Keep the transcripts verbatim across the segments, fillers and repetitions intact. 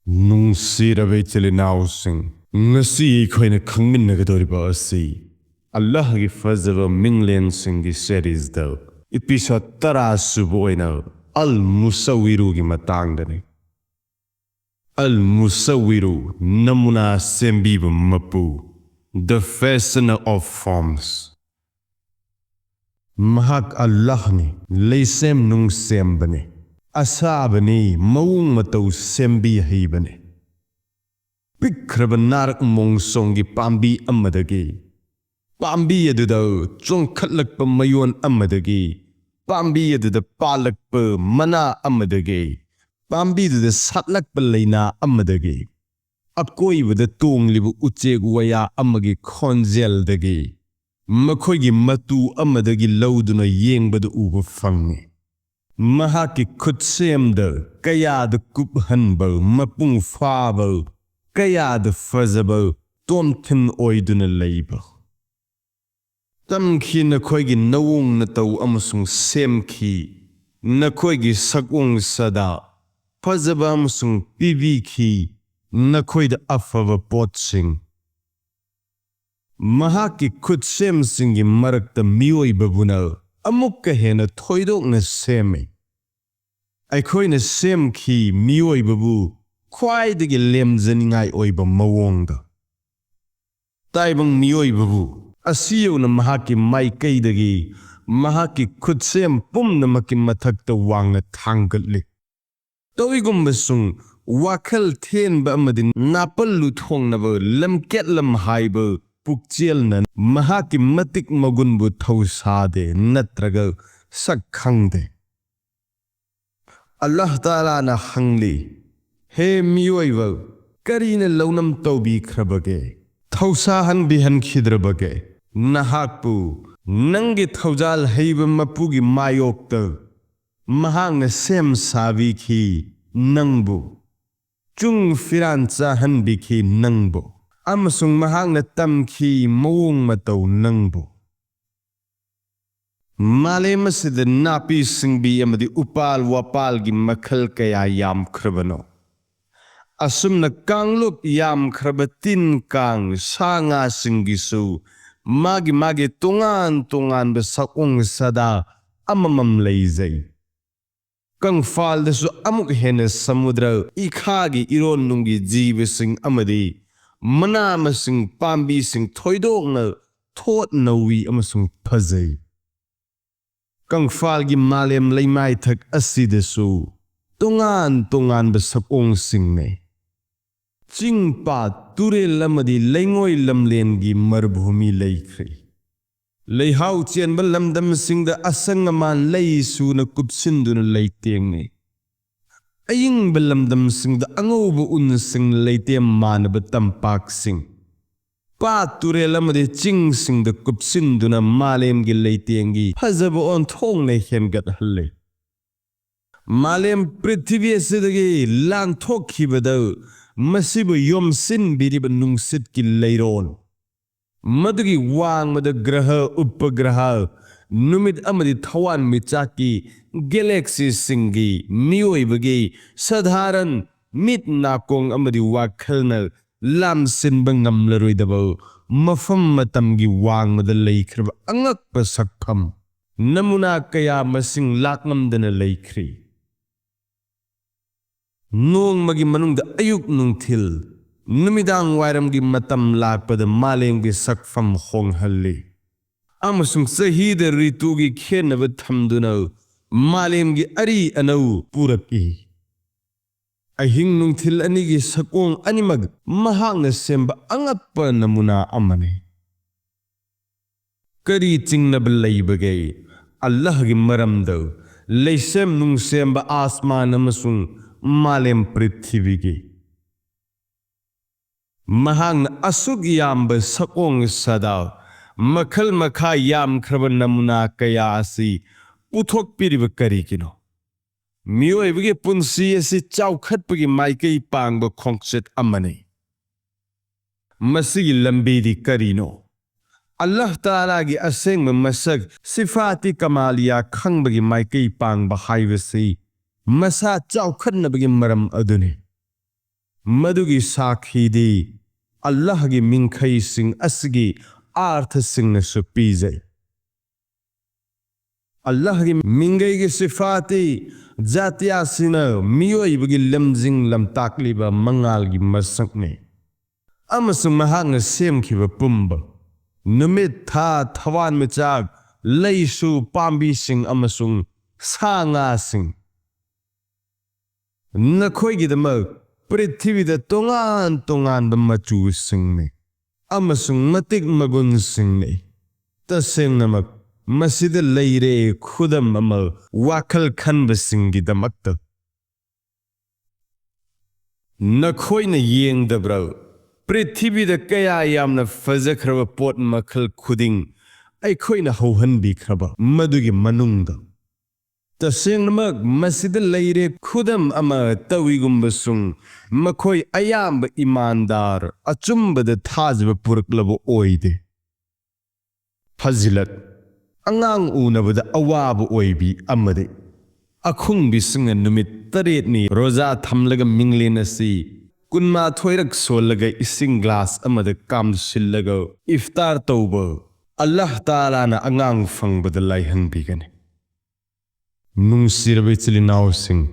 ꯅꯨꯡꯁꯤꯔꯕ ꯏꯆꯤꯜ ꯏꯅꯥꯎꯁꯤꯡ, ꯉꯁꯤ ꯑꯩꯈꯣꯏꯅ ꯈꯪꯃꯤꯟꯅꯒꯗꯧꯔꯤꯕ ꯑꯁꯤ ꯑꯜꯂꯥꯍꯒꯤ ꯐꯖꯕ ꯃꯤꯡꯂꯦꯟꯁꯤꯡꯒꯤ ꯁꯦꯔꯤꯖꯗ ꯏꯄꯤꯁꯣꯗ ꯇꯔꯥ ꯁꯨꯕ ꯑꯣꯏꯅ ꯑꯜ ꯃꯨꯁꯥꯋꯤꯔꯨꯒꯤ ꯃꯇꯥꯡꯗꯅꯤ꯫ ꯑꯜ ꯃꯨꯁꯥꯋꯤꯔꯨ, ꯅꯃꯨꯅꯥ ꯁꯦꯝꯕꯤꯕ ꯃꯄꯨ, The Fashioner of Forms꯫ ꯃꯍꯥꯛ ꯑꯜꯂꯥꯍꯅꯤ, ꯂꯩꯁꯦꯝ ꯅꯨꯡꯁꯦꯝꯕꯅꯤ, ꯑꯁꯥꯕꯅꯤ, ꯃꯑꯣꯡ ꯃꯇꯧ ꯁꯦꯝꯕꯤ ꯍꯩꯕꯅꯤ꯫ ꯄꯤꯛꯈ꯭ꯔꯕ ꯅꯥꯔꯛ ꯃꯣꯡꯁꯣꯡꯒꯤ ꯄꯥꯝꯕꯤ ꯑꯃꯗꯒꯤ, ꯄꯥꯝꯕꯤ ꯑꯗꯨꯗ ꯆꯣꯡꯈꯠꯂꯛꯄ ꯃꯌꯣꯟ ꯑꯃꯗꯒꯤ, ꯄꯥꯝꯕꯤ ꯑꯗꯨꯗ ꯄꯥꯜꯂꯛꯄ ꯃꯅꯥ ꯑꯃꯗꯒꯤ, ꯄꯥꯝꯕꯤꯗꯨꯗ ꯁꯥꯠꯂꯛꯄ ꯂꯩꯅꯥ ꯑꯃꯗꯒꯤ, ꯑꯀꯣꯏꯕꯗ ꯇꯣꯡꯂꯤꯕ ꯎꯆꯦꯛ ꯋꯥꯌꯥ ꯑꯃꯒꯤ ꯈꯣꯟꯖꯦꯜꯗꯒꯤ, ꯃꯈꯣꯏꯒꯤ ꯃꯇꯨ ꯑꯃꯗꯒꯤ ꯂꯧꯗꯨꯅ ꯌꯦꯡꯕꯗ ꯎꯕ ꯐꯪꯏ꯫ ꯃꯍꯥꯛꯀꯤ ꯈꯨꯠꯁꯦꯝꯗ ꯀꯌꯥꯗ ꯀꯨꯞꯍꯟꯕ, ꯃꯄꯨꯡ ꯐꯥꯕ, ꯀꯌꯥꯗ ꯐꯖꯕ, ꯇꯣꯝꯊꯤꯟ ꯑꯣꯏꯗꯨꯅ ꯂꯩꯕ꯫ ꯇꯝꯈꯤ ꯅꯈꯣꯏꯒꯤ ꯅꯋꯣꯡ ꯅꯇꯧ ꯑꯃꯁꯨꯡ ꯁꯦꯝꯈꯤ ꯅꯈꯣꯏꯒꯤ ꯁꯛꯑꯣꯡ ꯁꯥꯗꯥ ꯐꯖꯕ ꯑꯃꯁꯨꯡ ꯄꯤꯕꯤꯈꯤ ꯅꯈꯣꯏꯗ ꯑꯐꯕ ꯄꯣꯠꯁꯤꯡ꯫ ꯃꯍꯥꯛꯀꯤ ꯈꯨꯠꯁꯦꯝꯁꯤꯡꯒꯤ ꯃꯔꯛꯇ ꯃꯤꯑꯣꯏꯕꯕꯨꯅ ꯑꯃꯨꯛꯀ ꯍꯦꯟꯅ ꯊꯣꯏꯗꯣꯛꯅ ꯁꯦꯝꯃꯤ꯫ ꯑꯩꯈꯣꯏꯅ ꯁꯦꯝꯈꯤ ꯃꯤꯑꯣꯏꯕꯕꯨ ꯈ꯭ꯋꯥꯏꯗꯒꯤ ꯂꯦꯝꯖꯅꯤꯡꯉꯥꯏ ꯑꯣꯏꯕ ꯃꯑꯣꯡꯗ꯫ ꯇꯥꯏꯕꯪ ꯃꯤꯑꯣꯏꯕꯕꯨ ꯑꯁꯤ ꯌꯧꯅ ꯃꯍꯥꯛꯀꯤ ꯃꯥꯏꯀꯩꯗꯒꯤ ꯃꯍꯥꯛꯀꯤ ꯈꯨꯠꯁꯦꯝ ꯄꯨꯝꯅꯃꯛꯀꯤ ꯃꯊꯛꯇ ꯋꯥꯡꯅ ꯊꯥꯡꯒꯠꯂꯤ꯫ ꯇꯧꯏꯒꯨꯝꯕꯁꯨꯡ ꯋꯥꯈꯜ ꯊꯦꯟꯕ ꯑꯃꯗꯤ ꯅꯥꯄꯜ ꯂꯨꯊꯣꯡꯅꯕ ꯂꯝꯀꯦꯠꯂꯝ ꯍꯥꯏꯕ ꯄꯨꯛꯆꯦꯜꯅ ꯃꯍꯥꯛꯀꯤ ꯃꯇꯤꯛ ꯃꯒꯨꯟꯕꯨ ꯊꯧꯁꯥꯗꯦ ꯅꯠꯇ꯭ꯔꯒ ꯁꯛ ꯈꯪꯗꯦ꯫ ꯑꯜꯂꯥꯍ ꯇꯥꯂꯥꯅ ꯍꯪꯂꯤ, "ꯍꯦ ꯃꯤꯑꯣꯏꯕ, ꯀꯔꯤꯅ ꯂꯧꯅꯝ ꯇꯧꯕꯤꯈ꯭ꯔꯕꯒꯦ? ꯊꯧꯁꯥꯍꯟꯕꯤꯍꯟꯈꯤꯗ꯭ꯔꯕꯒꯦ? ꯅꯍꯥꯛꯄꯨ ꯅꯪꯒꯤ ꯊꯧꯖꯥꯜ ꯍꯩꯕ ꯃꯄꯨꯒꯤ ꯃꯥꯌꯣꯛꯇ ꯃꯍꯥꯛꯅ ꯁꯦꯝ ꯁꯥꯕꯤꯈꯤ ꯅꯪꯕꯨ, ꯆꯨꯡ ꯐꯤꯔꯥꯟ ꯆꯥꯍꯟꯕꯤꯈꯤ ꯅꯪꯕꯨ, ꯑꯃꯁꯨꯡ ꯃꯍꯥꯛꯅ ꯇꯝꯈꯤ ꯃꯑꯣꯡ ꯃꯇꯧ ꯅꯪꯕꯨ꯫" ꯃꯥꯂꯦꯝ ꯑꯁꯤꯗ ꯅꯥꯄꯤ ꯁꯤꯡꯕꯤ ꯑꯃꯗꯤ ꯎꯄꯥꯜ ꯋꯥꯄꯥꯜꯒꯤ ꯃꯈꯜ ꯀꯌꯥ ꯌꯥꯝꯈ꯭ꯔꯕꯅꯣ? ꯑꯁꯨꯝꯅ ꯀꯥꯡꯂꯨꯞ ꯌꯥꯝꯈ꯭ꯔꯕ ꯇꯤꯟ ꯀꯥꯡ ꯁꯥ ꯉꯥꯁꯤꯡꯒꯤꯁꯨ ꯃꯥꯒꯤ ꯃꯥꯒꯤ ꯇꯣꯉꯥꯟ ꯇꯣꯉꯥꯟꯕ ꯁꯛꯑꯣꯡ ꯁꯥꯗꯥ ꯑꯃꯃꯝ ꯂꯩꯖꯩ꯫ ꯀꯪꯐꯥꯜꯗꯁꯨ ꯑꯃꯨꯛ ꯍꯦꯟꯅ ꯁꯃꯨꯗ꯭ꯔ ꯏꯈꯥꯒꯤ ꯏꯔꯣꯟꯅꯨꯡꯒꯤ ꯖꯤꯕꯁꯤꯡ ꯑꯃꯗꯤ ꯃꯅꯥ ꯃꯁꯤꯡ ꯄꯥꯝꯕꯤꯁꯤꯡ ꯊꯣꯏꯗꯣꯛꯅ ꯊꯣꯠ ꯅꯧꯏ ꯑꯃꯁꯨꯡ ꯐꯖꯩ꯫ ꯀꯪꯐꯥꯜꯒꯤ ꯃꯥꯂꯦꯝ ꯂꯩꯃꯥꯏꯊꯛ ꯑꯁꯤꯗꯁꯨ ꯇꯣꯉꯥꯟ ꯇꯣꯉꯥꯟꯕ ꯁꯛꯑꯣꯡꯁꯤꯡꯅꯤ꯫ ꯆꯤꯡ ꯄꯥꯠ, ꯇꯨꯔꯦꯜ ꯑꯃꯗꯤ ꯂꯩꯉꯣꯏ ꯂꯝꯂꯦꯟꯒꯤ ꯃꯔꯨꯚꯨꯃꯤ ꯂꯩꯈ꯭ꯔꯦ꯫ ꯂꯩꯍꯥꯎ ꯆꯦꯟꯕ ꯂꯝꯗꯝꯁꯤꯡꯗ ꯑꯁꯪ ꯑꯃꯥꯟ ꯂꯩ ꯁꯨꯅ ꯀꯨꯞꯁꯤꯟꯗꯨꯅ ꯂꯩꯇꯦꯡꯉꯤ꯫ ꯑꯏꯪꯕ ꯂꯝꯗꯝꯁꯤꯡꯗ ꯑꯉꯧꯕ ꯎꯟꯁꯤꯡꯅ ꯂꯩꯇꯦꯝ ꯃꯥꯟꯅꯕ ꯇꯝꯄꯥꯛꯁꯤꯡ, ꯄꯥꯠ ꯇꯨꯔꯦꯜ ꯑꯃꯗꯤ ꯆꯤꯡꯁꯤꯡꯗ ꯀꯨꯞꯁꯤꯟꯗꯨꯅ ꯃꯥꯂꯦꯝꯒꯤ ꯂꯩꯇꯦꯡꯒꯤ ꯐꯖꯕ ꯑꯣꯟꯊꯣꯛꯅ ꯍꯦꯟꯒꯠꯍꯜꯂꯤ꯫ ꯃꯥꯂꯦꯝ ꯄ꯭ꯔꯤꯊꯤꯕꯤ ꯑꯁꯤꯗꯒꯤ ꯂꯥꯟꯊꯣꯛꯈꯤꯕꯗ ꯃꯁꯤꯕꯨ ꯌꯣꯝꯁꯤꯟꯕꯤꯔꯤꯕ ꯅꯨꯡꯁꯤꯠꯀꯤ ꯂꯩꯔꯣꯟ, ꯃꯗꯨꯒꯤ ꯋꯥꯡꯃꯗ ꯒ꯭ꯔꯍ, ꯎꯄꯒ꯭ꯔꯍ, ꯅꯨꯃꯤꯠ ꯑꯃꯗꯤ ꯊꯋꯥꯟꯃꯤꯆꯥꯛꯀꯤ ꯒꯦꯂꯦꯛꯁꯤꯁꯤꯡꯒꯤ ꯃꯤꯑꯣꯏꯕꯒꯤ ꯁꯙꯥꯔꯟ ꯃꯤꯠ ꯅꯥꯀꯣꯡ ꯑꯃꯗꯤ ꯋꯥꯈꯜꯅ ꯂꯥꯝꯁꯤꯟꯕ ꯉꯝꯂꯔꯣꯏꯗꯕ ꯃꯐꯝ ꯃꯇꯝꯒꯤ ꯋꯥꯡꯃꯗ ꯂꯩꯈ꯭ꯔꯕ ꯑꯉꯛꯄ ꯁꯛꯐꯝ ꯅꯃꯨꯅꯥ ꯀꯌꯥ ꯃꯁꯤꯡ ꯂꯥꯛꯂꯝꯗꯅ ꯂꯩꯈ꯭ꯔꯤ꯫ ꯅꯣꯡꯃꯒꯤ ꯃꯅꯨꯡꯗ ꯑꯌꯨꯛ ꯅꯨꯡꯊꯤꯜ, ꯅꯨꯃꯤꯗꯥꯡ ꯋꯥꯏꯔꯝꯒꯤ ꯃꯇꯝ ꯂꯥꯛꯄꯗ ꯃꯥꯂꯦꯝꯒꯤ ꯁꯛꯐꯝ ꯍꯣꯡꯍꯜꯂꯤ ꯑꯃꯁꯨꯡ ꯆꯍꯤꯗ ꯔꯤꯇꯨꯒꯤ ꯈꯦꯠꯅꯕ ꯊꯝꯗꯨꯅ ꯃꯥꯂꯦꯝꯒꯤ ꯑꯔꯤ ꯑꯅꯧ ꯄꯨꯔꯛꯏ꯫ ꯑꯍꯤꯡ ꯅꯨꯡꯊꯤꯜ ꯑꯅꯤꯒꯤ ꯁꯛꯑꯣꯡ ꯑꯅꯤꯃꯛ ꯃꯍꯥꯛꯅ ꯁꯦꯝꯕ ꯑꯉꯛꯄ ꯅꯃꯨꯅꯥ ꯑꯃꯅꯤ꯫ ꯀꯔꯤ ꯆꯤꯡꯅꯕ ꯂꯩꯕꯒꯦ ꯑꯜꯂꯥꯍꯒꯤ ꯃꯔꯝꯗ, ꯂꯩꯁꯦꯝ ꯅꯨꯡꯁꯦꯝꯕ ꯑꯥꯁꯃꯥꯟ ꯑꯃꯁꯨꯡ ꯃꯥꯂꯦꯝ ꯄ꯭ꯔꯤꯊꯤꯕꯤꯒꯤ? ꯃꯍꯥꯛꯅ ꯑꯁꯨꯛ ꯌꯥꯝꯕ ꯁꯛꯑꯣꯡ ꯁꯥꯗꯥ, ꯃꯈꯜ ꯃꯈꯥ ꯌꯥꯝꯈ꯭ꯔꯕ ꯅꯃꯨꯅꯥ ꯀꯌꯥ ꯑꯁꯤ ꯄꯨꯊꯣꯛꯄꯤꯔꯤꯕ ꯀꯔꯤꯒꯤꯅꯣ? ꯃꯤꯑꯣꯏꯕꯒꯤ ꯄꯨꯟꯁꯤ ꯑꯁꯤ ꯆꯥꯎꯈꯠꯄꯒꯤ ꯃꯥꯏꯀꯩ ꯄꯥꯡꯕ ꯈꯣꯡꯆꯠ ꯑꯃꯅꯤ꯫ ꯃꯁꯤꯒꯤ ꯂꯝꯕꯤꯗꯤ ꯀꯔꯤꯅꯣ? ꯑꯜꯂꯥꯍ ꯇꯥꯂꯥꯒꯤ ꯑꯁꯦꯡꯕ ꯃꯁꯛ, ꯁꯤꯐꯥꯇꯤ ꯀꯃꯥꯂꯤꯌꯥ, ꯈꯪꯕꯒꯤ ꯃꯥꯏꯀꯩ ꯄꯥꯡꯕ ꯍꯥꯏꯕꯁꯤ ꯃꯁꯥ ꯆꯥꯎꯈꯠꯅꯕꯒꯤ ꯃꯔꯝ ꯑꯗꯨꯅꯤ꯫ ꯃꯗꯨꯒꯤ ꯁꯥꯈꯤꯗꯤ ꯑꯜꯂꯥꯍꯒꯤ ꯃꯤꯡꯈꯩꯁꯤꯡ ꯑꯁꯤꯒꯤ ꯑꯥꯔꯊꯁꯤꯡꯅꯁꯨ ꯄꯤꯖꯩ꯫ ꯑꯜꯂꯥꯍꯒꯤ ꯃꯤꯡꯒꯩꯒꯤ ꯁꯤꯐꯥꯇꯤ ꯖꯥꯇꯤꯌꯥꯁꯤꯅ ꯃꯤꯑꯣꯏꯕꯒꯤ ꯂꯝꯖꯤꯡ ꯂꯝꯇꯥꯛꯂꯤꯕ ꯃꯉꯥꯜꯒꯤ ꯃꯁꯛꯅꯤ꯫ ꯑꯃꯁꯨꯡ ꯃꯍꯥꯛꯅ ꯁꯦꯝꯈꯤꯕ ꯄꯨꯝꯕ, ꯅꯨꯃꯤꯠ, ꯊꯥ, ꯊꯋꯥꯟꯃꯤꯆꯥꯛ, ꯂꯩꯁꯨ, ꯄꯥꯝꯕꯤꯁꯤꯡ ꯑꯃꯁꯨꯡ ꯁꯥ ꯉꯥꯁꯤꯡ, ꯅꯈꯣꯏꯒꯤꯗꯃꯛ ꯄ꯭ꯔꯤꯊꯤꯕꯤꯗ ꯇꯣꯉꯥꯟ ꯇꯣꯉꯥꯟꯕ ꯃꯆꯨꯁꯤꯡꯅꯤ ꯑꯃꯁꯨꯡ ꯃꯇꯤꯛ ꯃꯒꯨꯟꯁꯤꯡꯅꯤ꯫ ꯇꯁꯦꯡꯅꯃꯛ, ꯃꯁꯤꯗ ꯂꯩꯔꯦ ꯈꯨꯗꯝ ꯑꯃ ꯋꯥꯈꯜ ꯈꯟꯕꯁꯤꯡꯒꯤꯗꯃꯛꯇ꯫ ꯅꯈꯣꯏꯅ ꯌꯦꯡꯗꯕ꯭ꯔꯥ? ꯄ꯭ꯔꯤꯊꯤꯕꯤꯗ ꯀꯌꯥ ꯌꯥꯝꯅ ꯐꯖꯈ꯭ꯔꯕ ꯄꯣꯠ ꯃꯈꯜ ꯈꯨꯗꯤꯡ ꯑꯩꯈꯣꯏꯅ ꯍꯧꯍꯟꯕꯤꯈ꯭ꯔꯕ ꯃꯗꯨꯒꯤ ꯃꯅꯨꯡꯗ꯫ ꯇꯁꯦꯡꯅꯃꯛ, ꯃꯁꯤꯗ ꯂꯩꯔꯦ ꯈꯨꯗꯝ ꯑꯃ ꯇꯧꯏꯒꯨꯝꯕꯁꯨꯡ, ꯃꯈꯣꯏ ꯑꯌꯥꯝꯕ ꯏꯃꯥꯟꯗꯥꯔ, ꯑꯆꯨꯝꯕꯗ ꯊꯥꯖꯕ ꯄꯨꯔꯛꯂꯕ ꯑꯣꯏꯗꯦ꯫ ꯐꯖꯤꯂꯠ, ꯑꯉꯥꯡ ꯎꯅꯕꯗ ꯑꯋꯥꯕ ꯑꯣꯏꯕꯤ ꯑꯃꯗꯤ ꯑꯈꯨꯡꯕꯤꯁꯤꯡꯅ ꯅꯨꯃꯤꯠ ꯇꯔꯦꯠꯅꯤ ꯔꯣꯖꯥ ꯊꯝꯂꯒ ꯃꯤꯡꯂꯦꯟ ꯑꯁꯤ ꯀꯨꯟꯃꯥꯊꯣꯏꯔꯛ ꯁꯣꯜꯂꯒ ꯏꯁꯤꯡ ꯒ꯭ꯂꯥꯁ ꯑꯃꯗ ꯀꯥꯝꯁꯤꯜꯂꯒ ꯏꯐꯇꯥꯔ ꯇꯧꯕ ꯑꯜꯂꯥꯍ ꯇꯥꯂꯥꯅ ꯑꯉꯥꯡ ꯐꯪꯕꯗ ꯂꯥꯏꯍꯟꯕꯤꯒꯅꯤ꯫ ꯅꯨꯡꯁꯤꯔꯕ ꯏꯆꯤꯜ ꯏꯅꯥꯎꯁꯤꯡ,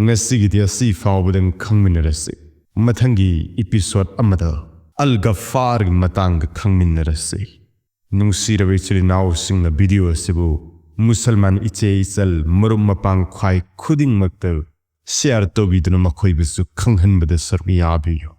ꯉꯁꯤꯒꯤꯗꯤ ꯑꯁꯤ ꯐꯥꯎꯕꯗꯪ ꯈꯪꯃꯤꯟꯅꯔꯁꯤ꯫ ꯃꯊꯪꯒꯤ ꯏꯄꯤꯁꯣꯗ ꯑꯃꯗ ꯑꯜ ꯒꯐꯥꯔꯒꯤ ꯃꯇꯥꯡꯗ ꯈꯪꯃꯤꯟꯅꯔꯁꯤ꯫ ꯅꯨꯡꯁꯤꯔꯕ ꯏꯆꯤꯜ ꯏꯅꯥꯎꯁꯤꯡꯅ ꯚꯤꯗꯤꯑꯣ ꯑꯁꯤꯕꯨ ꯃꯨꯁꯜꯃꯥꯟ ꯏꯆꯦ ꯏꯆꯜ ꯃꯔꯨꯞ ꯃꯄꯥꯡ ꯈ꯭ꯋꯥꯏ ꯈꯨꯗꯤꯡꯃꯛꯇ ꯁꯤꯌꯥꯔ ꯇꯧꯕꯤꯗꯨꯅ ꯃꯈꯣꯏꯕꯨꯁꯨ ꯈꯪꯍꯟꯕꯗ ꯁꯔꯨꯛ ꯌꯥꯕꯤꯌꯨ꯫